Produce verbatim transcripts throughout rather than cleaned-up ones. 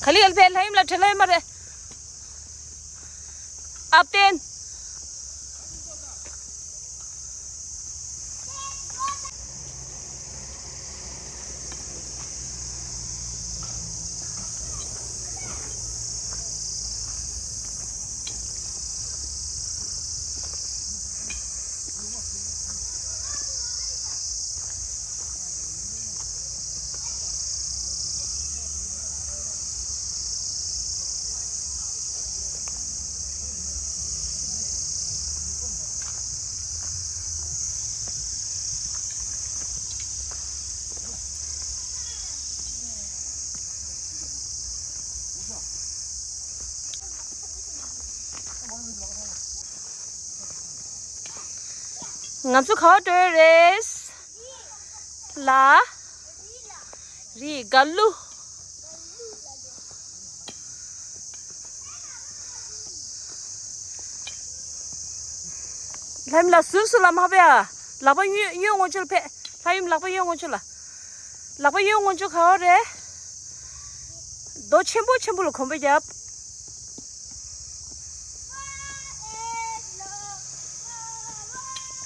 ག་ལེ་ག་ལེ་ཕེབས། ལྷ་ཡུམ་ལགས་བྲེལ་ལྷག་ཡོད་མ་རེད། ཨབ་བརྟན། ང་ཚོ་ག་པར་འགྲོ་ཡི་རེད། ལ། རི་ག་ལུ། ལྷ་ཡུམ་ལགས་ཟུར་ཟུར་ལ་མ་ཕེབས་ཨ། ལག་པ་གཡོན་གཡོན་ངོས་ཕྱོགས་ལ་ཕེབས། ལྷ་ཡུམ་ལག་པ་གཡོན་ངོས་ཕྱོགས་ལ། ལག་པ་གཡོན་ངོས་ཕྱོགས་ག་པར་རེད། རྡོ་ཆེན་པོ་ཆེན་པོ་ལ་གོམ་པ་རྒྱབ།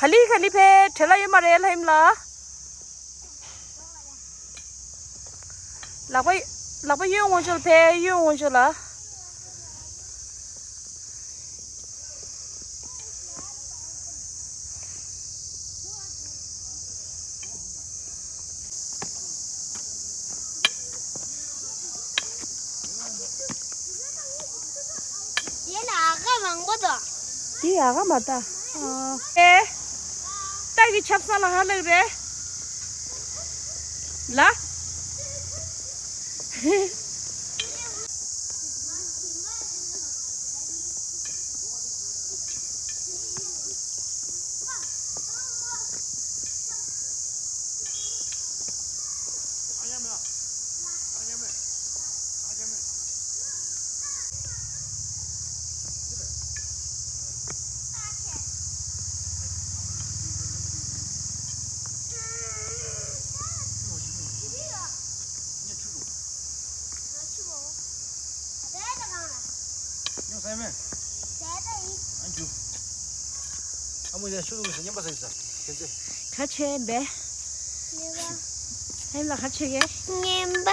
ག་ལེ་ག་ལེ་ཕེབས། བྲེལ་ལྷག་ཡོད་མ་རེད་ལྷ་ཡུམ་ལགས། ལག་པ་ལག་པ་གཡོན་ངོས་ཕྱོགས་ལ་ཕེབས། གཡོན་ངོས་ཕྱོགས་ལ། དེ་ལ་ཨ་ཁ་མང་པོ་འདུག་དེ་ཨ་ཁ་མ་ལྟ། ཨ། ཨེ། རྟ་གི་ཆབ་གསང་ལ་ཧ་ལག་རེད། ལ། ཉོ་ས་མེད། ཨ་ཇུ། ཨ་མོ་ཡ་ཤུ་རུ་ཟ་ཉན་པ་ཟ་ཡི་ཟ། ཁྱེད་ཚེ། ཁ་ཆེ་བས། ཉན་པ། ཨེམ་ལ་ཁ་ཆེ་གེ། ཉན་པ།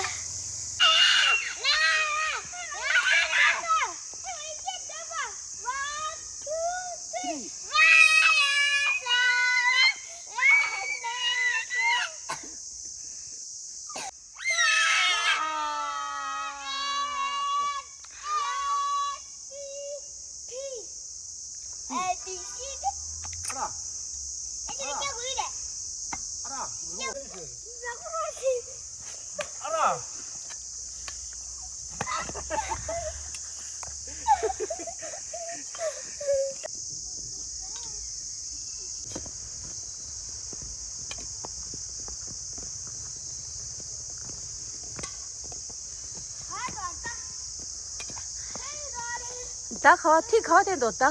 ད་ག་བ་ཐིག་ག་བ་བསྟན་འདུག་ད་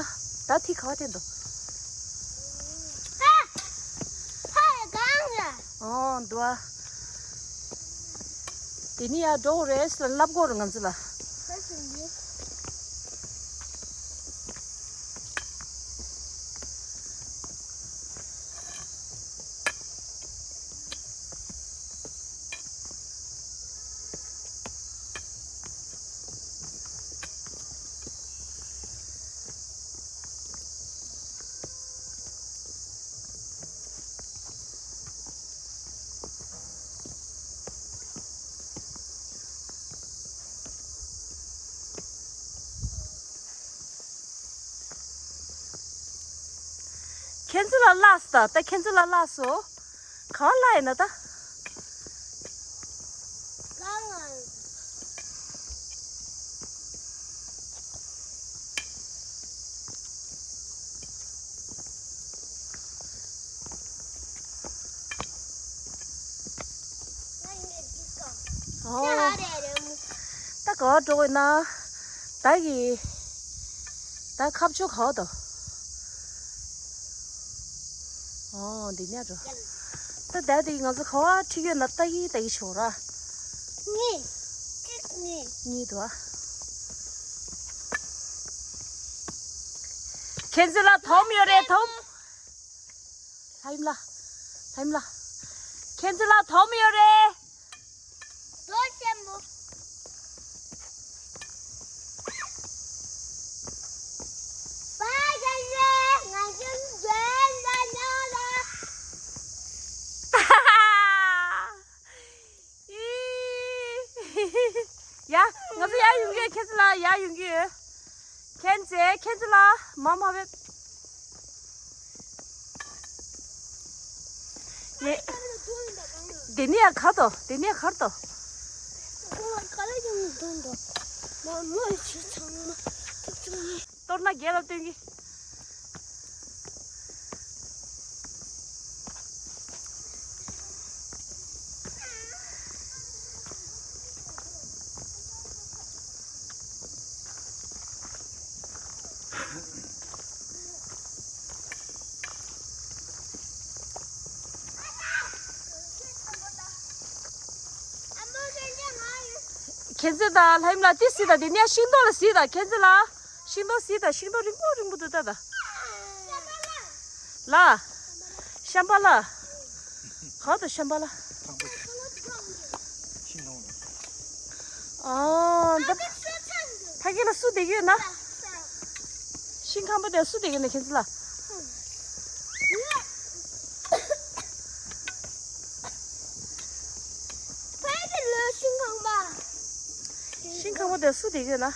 ད་ཐིག་ག་བ་བསྟན་འདུག་ཨོ་འདུག་ཨ། དེ་ནི་ཡར་འགྲོ་དགོས་རེད་ཟེར་ལབ་དགོས་རེད་ང་ཚོ་ལ། ཁྱེད་ཚོ་ལ་བརླགས་སོང་ད། ད་ཁྱེད་ཚོ་ལ་བརླགས་སོང་། གང་བརླགས་ཡིན་ན་ད། ཨོ། ད་ག་བ་འགྲོ་དགོས་ན། ད་གི། ད་ཁ་ཕྱོགས་ག་བ་དང་། ཨོ་འདི་ནས་འགྲོ། ད་ད་དེ་ང་ཚོ་ག་བ་ཁྲིད་ཡོད་ན་ལྟ་གི་ལྟ་གི་ཤོག་ར། ནི། གཉིས་འདུག་ཨ། ཁྱེད་ཚོ་ལ་དོམ་ཡོད་རེད་དོམ། ལྷ་ཡིམ་ལ། ལྷ་ཡིམ་ལ། ཁྱེད་ཚོ་ལ་དོམ་ཡོད་རེད། རྡོ་ཆེན་པོ། པ་ཡ་ཡ་ང་ཚོ་འདྲེན་པ་ཉོ་ལ། ཡ། ང་ཚོ་ཡར་ཡོང་གི་ཡོད། ཁྱེད་ཚོ་ལ་ཡར་ཡོང་གི་ཡོད། ཁྱེད་ཚོས་ཁྱེད་ཚོ་ལ་མ་མ་བེད། ཡེ། དེ་ནས་ཡར་གར་དོ། དེ་ནས་ཡར་གར་དོ། ག་ལ་ཡོང་དོན་དོ། མ་མ་ཆུ་ཚང་མ་ཐུག་ཚང་མ། གཏོར་ན་རྒྱལ་ལ་སྟོན་གི། ཁྱེད་ཚོས་ད་ལྷ་ཡིམ་ལ་ཏི་སི་ད་དེ་ནས་ཤིང་ཏོག་ལ་སི་ད་ཁྱེད་ཚོས་ལ། ཤིང་ཏོག་སི་དང་ཤིང་ཏོག་རིང་པོ་རིང་པོ་འདུག་ད་ད། ལ། ཤམ་པ་ལ། ག་དང་ཤམ་པ་ལ། ཨ་ད། ཕ་གི་ལ་སུ་བསྡད་ཡོད་ན། ཤིང་ཁམས་པ་དེ་སུ་བསྡད་ཡོད་ན་ཁྱེད་ཚོ་ལ། ཤིང་ཁམས་པ་དེ་སུ་བསྡད་ཡོད་ན།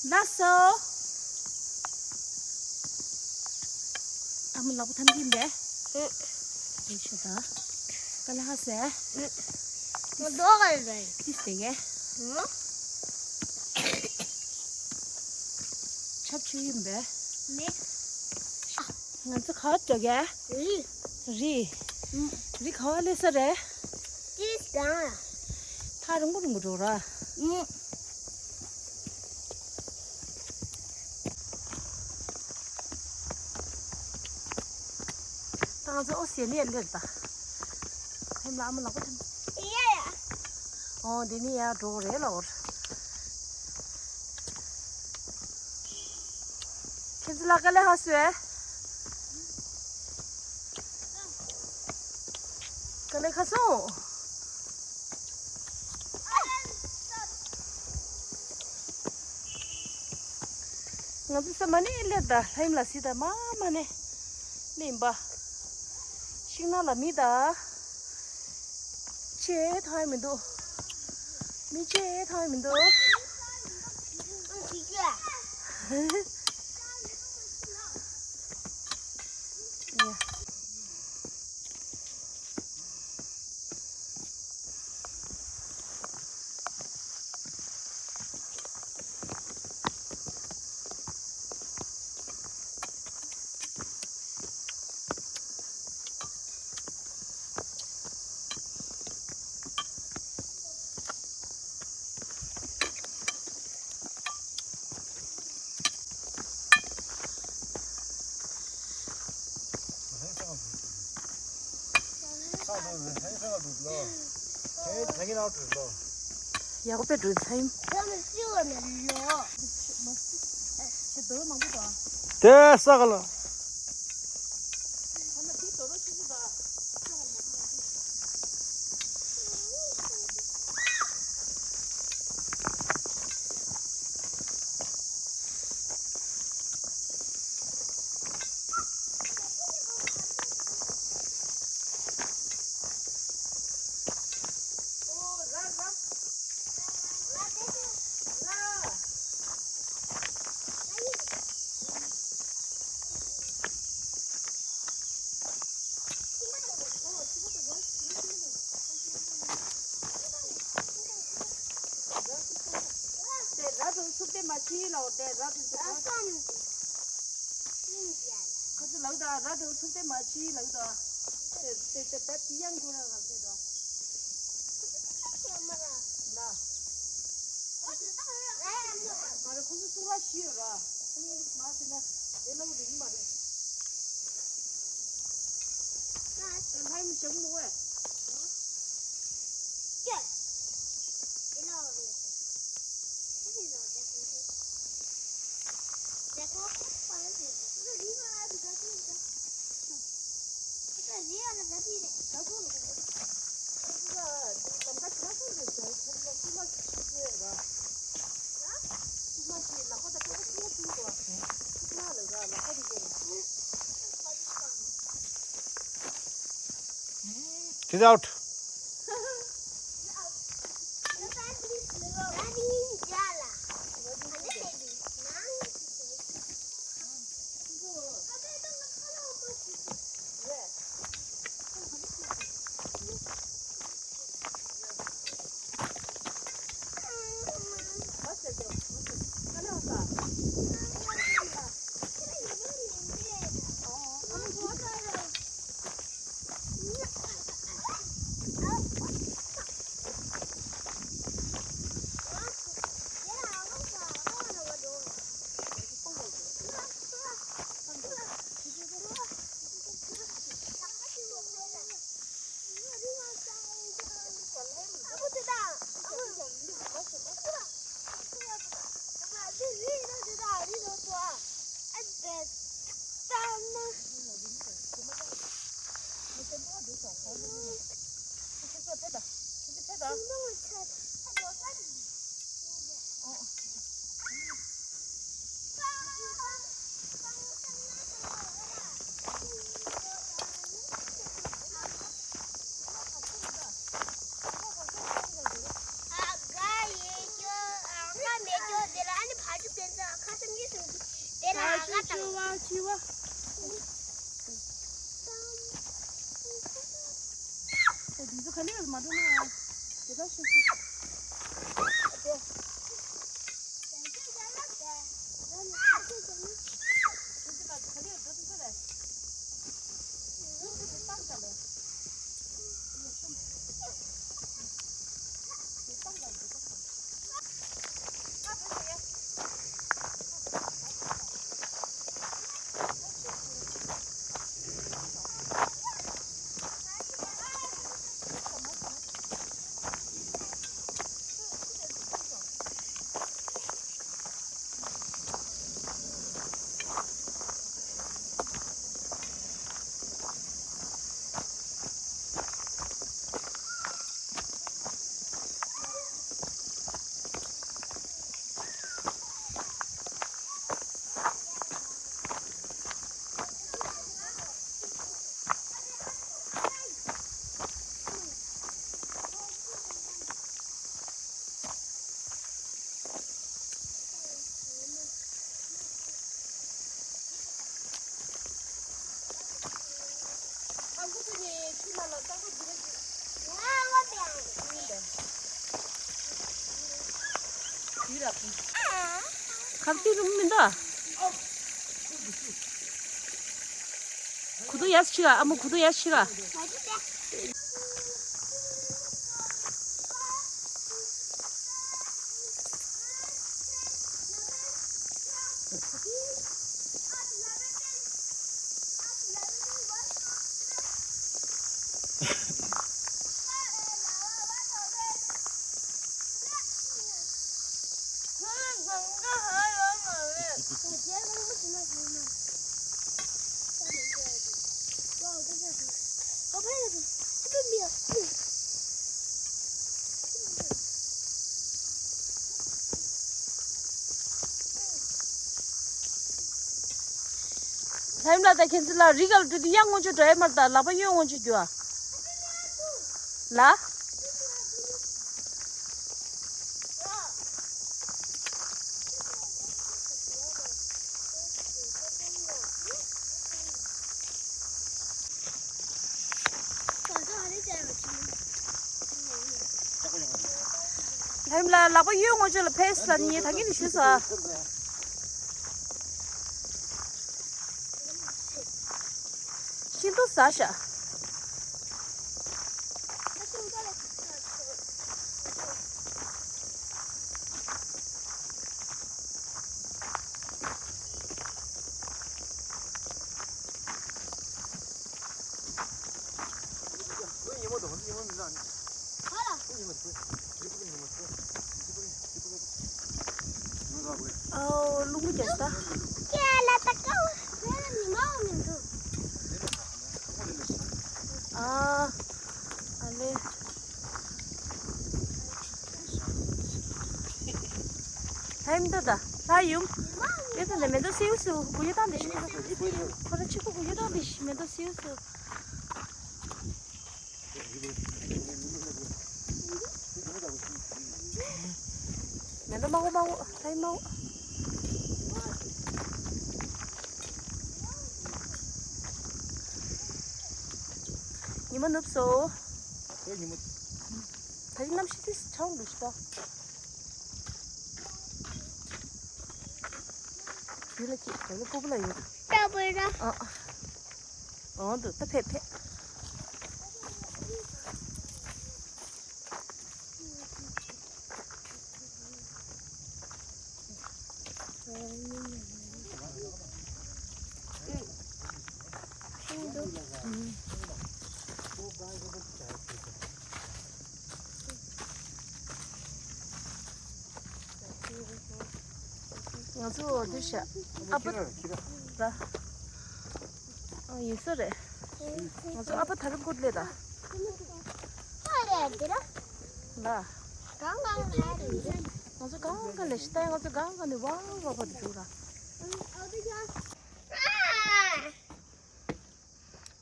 ལགས་སོ། ཨ་མ་ལག་པ་འཐམ་གྱིན་པས། ཨུ། དེ་ཆུ་ད། ཀ་ལ་ཧ་སེ། ཨུ། ང་རྡོ་ག་རེ་རེད། ཏིས་དེ་གས། ཨུ། ཆབ་ཆུ་ཡིན་པས། ནི། ང་ཚོ་ག་འགྲོ་གས། རི། རི། ཨུ། རི་ག་བ་སླེབས་ས་རེད། ཏིས་གང་ལ། ཐག་རིང་པོ་རིང་པོ་འགྲོ་ར། ཨུ། ད་ང་ཚོ་ཨོ་སི་ནས་སླེབས་ད། ཧེམ་ལ་ཨ་མ་ལག་པ་ཐམ། ཡ་ཡ། ཨོ་འདི་ནས་ཡར་འགྲོ་གི་རེད་ལ་འོར། ཁྱེད་ཚོ་ལ་དཀའ་ལས་ཁག་སོང་ཨེ། དཀའ་ལས་ཁག་སོང་། ང་ཚོ་ས་མ་ནས་སླེབས་ད། ལྷ་ཡིམ་ལ་སི་ད་མ་མ་ནས་སླེབས་ཡིན་པ། ཤིང་ནགས་ལ་མི་ད། ཆེ་ཐང་མི་འདུག་མི་ཆེ་ཐང་མི་འདུག་ཡག་པོ་འགྲོ་ཚར་ཡིན། དེ་ས་ག་ལ། དེ་ར་དེ་ཚོ་གང་། ཁོ་ཚོ་ལག་དང་ར་དེ་ཚོ་ཚུགས་ཏེ་མ་ཕྱིན་ལག་དང་། དེ་དེ་དེ་དེ་ཡང་ཁོ་ར་ལག་དེ་དང་། ལ། མ་རེད། ཁོ་ཚོ་གསུང་བ་ཤི་ཡོད་ར། མ་ཟེར་ན་དེ་ལ་བུ་རིག་མ་རེད། ལྷ་ཡིན་ཞབས་མོ་བས། She's out. ཁ་ཏི་རུམ་མི་འདུག་གུ་དུ་ཡས་ཆི་ག་ཨ་མོ་གུ་དུ་ཡས་ཆི་ག་ལྷ་ཡུམ་ལགས་དང་ཁྱེད་ཚོ་ལ་རི་ག་ལ་འགྲོ་དུས་གཡག་སྔོན་ཆད་འགྲོ་ཡ་མ་རེད་ད། ལག་པ་གཡོན་སྔོན་ཆད་རྒྱུ་ཨ། ལ། ལྷ་ཡུམ་ལགས་ལག་པ་གཡོན་སྔོན་ཆད་ལ་ཕེབས་ལ་ནི་ད་གིན་ནི་ཞུས་ས། ཏོ་ཟ་ཤ། ཨའོ། རླུང་རྒྱག་ས། ཨ། ཨ་ལེ། ལྷ་ཡུམ་ད་ད། ལྷ་ཡུམ། དེ་ཚོ་ནས་མེ་ཏོག་སེའུ་སེའུ་གུ་ཡོ་བཏང་དེ་ཤི། ཁོ་ར་ཆི་ཁུ་གུ་ཡོ་བཏང་དེ་ཤི། མེ་ཏོག་སེའུ་སེའུ། མེ་ཏོག་མང་པོ་མང་པོ། ལྷ་ཡུམ་མང་པོ། ཉི་མ་ནུབ་སོང་། ད་ཉི་མ། ད་ཅི་གནམ་གཤིས་དེ་ཆར་འདུག་ཤི་ད། ཡུལ་ལ་ཅིག་དེ་ལ་ཕུ་བོ་ལ་ཡོད། ལྟ་བུ་ར། ཨ། འོང་འདུག་ད་ཕེབས་ཕེབས། ང་ཚོ་འདི་ཤ་ཨ་ཕ་ལ། ཨ་ཡིན་ས་རེད། ང་ཚོ་ཨ་ཕ་ད་རུ་བཀུར་ལེ་ད། ལ། ང་ཚོ་གང་ག་ལས་ཤི་ད། ང་ཚོ་གང་ག་ནས་ཝང་ཝང་བར་དུ་འགྲོ་ར།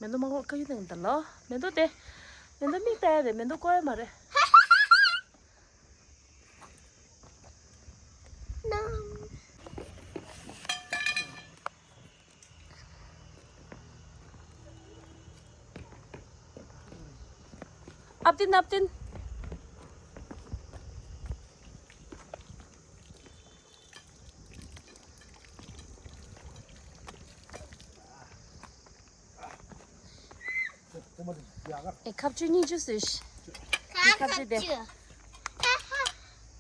མེ་ཏོག་མ་གོ་ཁ་ཡུ་དང་ད་ལོ། མེ་ཏོག་དེ། མེ་ཏོག་མིག་ལྟ་ཡ་རེད། མེ་ཏོག་ཀོ་ཡ་མ་རེད། ཨབ་ཏིན་ཨབ་ཏིན། ཨེ་ཁ་བཅུ་གཉིས་བཅུ་ཟེར་ཤི། ཁ་བཅུ་དེ།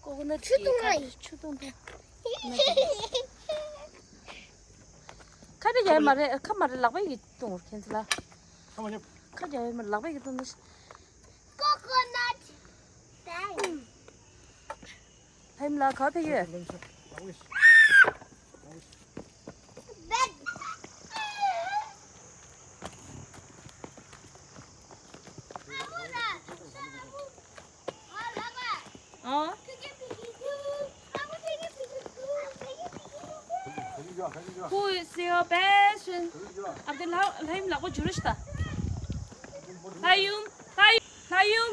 ཀོ་ཀོ་ནཊ་ཆུ་གི་བཏུང་ཁ་བ་ཡིན། ཆུ་བཏུང་བཏུང་། ཁ་རེ་ཡ་མ་རེད། ཁ་མ་རེད། ལག་པས་ཀྱིས་བཏུང་རོགས་ཁྱེད་ཚོ་ལ། ཁ་མ་ཉོབ། ཁ་རེ་ཡ་མ་རེད། ལག་པས་ཀྱིས་བཏུང་ནི། ཀོ་ཀོ་ནཊ། ཕ་ཡུམ་ལགས་ག་པར་ཕེབས་ཡོད། ཨོ། Who is your best friend? ཨ་དེ་ལྷ་ལྷ་ཡུམ་ལག་པ་འཇུ་རུ་ཤི་ད། ལྷ་ཡུམ། ལྷ་ཡུམ། ལྷ་ཡུམ།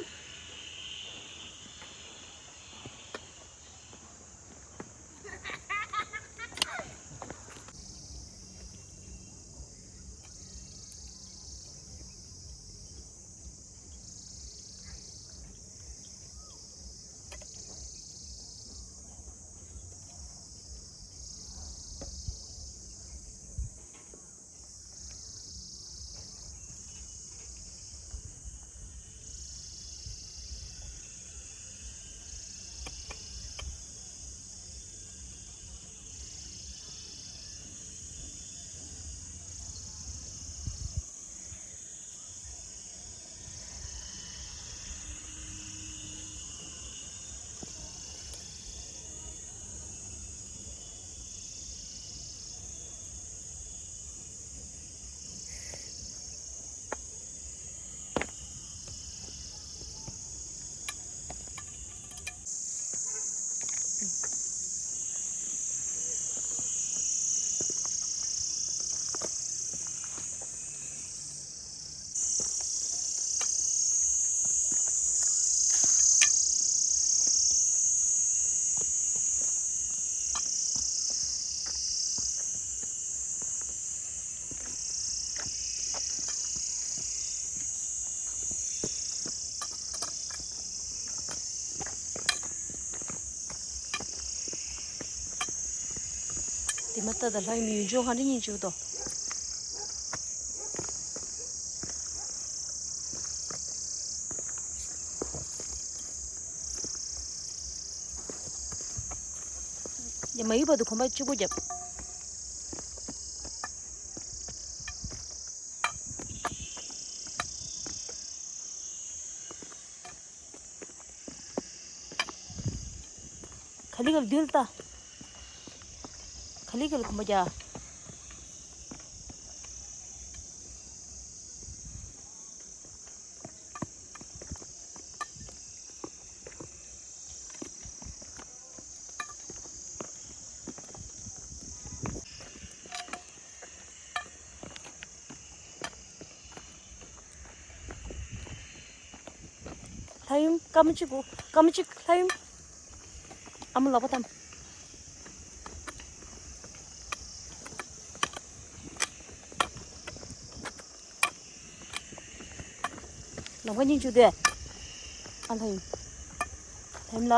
དེ་མ་ལྟ་ད་ལྷ་ཡི་མི་ཡུལ་ལྗོངས་ག་འདྲ་ཉིན་བྱེད་དོ། མ་ཡིན་པ་དུ་གོམ་པ་གཅིག་པོ་རྒྱབ། ག་ལི་ག་ལི་འདུལ་ལྟ། ག་ལི་ག་ལི་གོམ་པ་རྒྱག། ལྷ་ཡུམ་སྐར་མ་གཅིག་གོ། སྐར་མ་གཅིག་ལྷ་ཡུམ། ཨ་མ་ལག་པ་བསྟན། ལམ་ཁ་སྙིང་བཅུག་སྟེ། ཨ་ལྷ་ཡིན། ལྷ་ཡིན་ལ།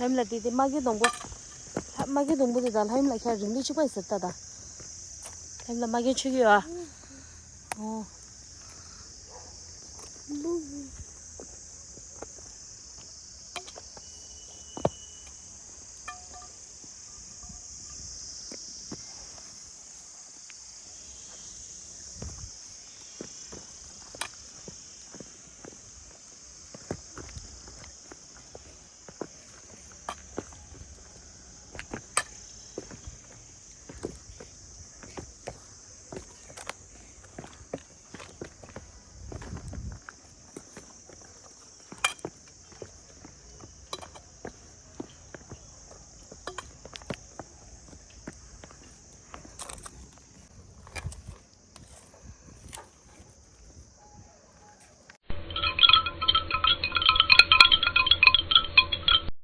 ལྷམ་ལ་དེ་དེ་མ་གི་སྡོང་པོ། ལྷ་མ་གི་སྡོང་པོ་དེ་དང་ལྷམ་ལ་ཁྱེད་རིང་ལུགས་གཅིག་པ་ཡིན་ཟེར་ད་ད། ལྷམ་ལ་མ་གི་ཆུ་གི་ཡོད་ཨ། ཨོ།